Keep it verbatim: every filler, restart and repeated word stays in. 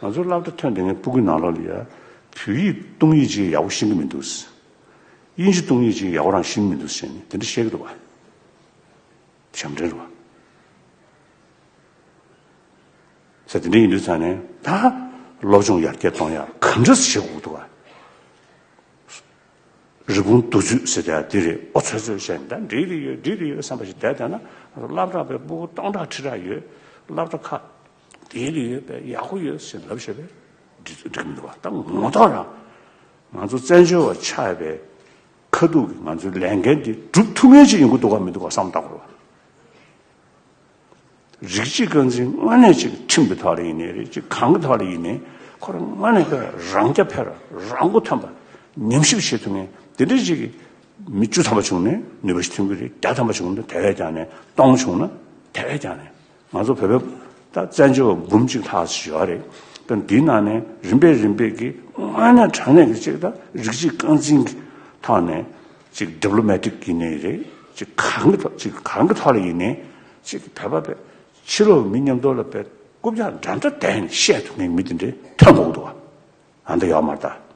ང་ཚོའི་སློབ་གྲྭ་ཐོན་བསྡད་མཁན་སྤུ་གུའི་ནང་ལོགས་ལ་ཡ། བོད་ཡིག་གཏོང་ཡིག་ཅིག་ཡག་པོ་ཤེས་ཀྱི་མི་འདུག་དབྱིན་ཇི་གཏོང་ཡིག་ཅིག་ཡག་པོ་རང་ཤེས་ཀྱི་མི་འདུག་ཟེར་ནས་དེ་འདྲ་བཤད་ཀྱི་འདུག་བ། ཞབས་འདྲེན་རེད་བ། ཟེར་དེ་འདྲ་ཡིན་དུས་ཙང་ནས་ད་སློབ་སྦྱོང་ཡར་རྒྱས་གཏོང་ཡག་ག་འདྲ་བྱེད་དགོས་འདུག་བ། རི་བོང་གདུག་རྩུབ་ཟེར་དེ་འདི་རེད། ཨོ་ཚོད་ཚོད་བྱས་ནས་ད་འགྲིག་གི་ཡོད། འགྲིག་གི་ཡོད་བསམ་པ་ཞིག་བསྡད་བསྡད་ན། སློབ་གྲྭ་པའི་སྤུ་གུ་སྟོང་ཕྲག་ཁྲི་ཕྲག་ཡོད། སློབ་གྲྭ་ཁག་འགྲིག་གི་ཡོད་པས་ཡག་པོ་ཡོད་ཟེར་ལབ་བྱས་པས་འགྲིག་འགྲིག་གི་མི་འདུག་བ། ད་ངོ་ཐོག་རང་ང་ཚོ་བཙན་བྱོལ་བ་ཆགས་པའི་ཁ་ཐུག་གི་ང་ཚོའི་ལས་འགན་འདི་སྒྲུབ་ཐུབ་མཁན་ཅིག་ཡོང་གི་འདུག་ག་མི་འདུག་ག་བསམ་བཏང་དགོས་རེད་བ། རིགས་གཅིག་རྐང་འཛིན་དངོས་གནས་ཅིག་ཁྲིམས་ཀྱི་ཐོག་ལ་ཡིན་ནའི་རེད། ཅིག་གང་གི་ཐོག་ལ་ཡིན་ནའི་ཁོ་རང་དངོས་གནས་ཀྱི་རང་རྐྱ་འཕེར་རང་མགོ་ཐོན་པ་ཉམས་ཞིབ་བྱེད་ཐུབ་མཁན་དེ་འདྲ་ཅིག་གི་མི་བཅུ་ཐམ་པ་བྱུང་ནས་ནུས་པ་ཞིག་ཐོན་གྱི་རེད། བརྒྱ་ཐམ་པ་བྱུང་ན་དེ་བས་ཀྱང་ནས། སྟོང་བྱུང་ན་དེ་བས་ཀྱང་ནས། ང་ཚོ་བོད་པའི་ད་བཙན་བྱོལ་བ་འབུམ་གཅིག་ལྷག་ཞིག་ཡོད་རེད། དཔེར་ན་འདིའི་ནང་ནས་རིམ་པས་རིམ་པས་ཀྱི་དངོས་གནས་དྲང་གནས་ཀྱི་ཅིག་ད་རིགས་གཅིག་རྐང་འཛིན་གྱི་ཐོག་ནས་ཅིག་ཌི་པི་ལོ་མེ་ཊིག་ཡིན་ནའི་རེད། ཅིག་གང་གི་ཐོག་ཅིག་གང་གི་ཐོག་ལ་ཡིན་ནའི་ཅིག་བོད་པ་བས་ཕྱི་ལོགས་མི་མཉམ་དུ་ལ་བས་རྐུབ་བཀྱག་འདྲ་འདྲ་བསྡད་ནས་བཤད་ཐུབ་མཁན་མི་དེ་འདྲའི་ཐོན་དགོས་ཀྱི་འདུག་བ། ཨ་འདི་ཡོད་མ་རེད་ད།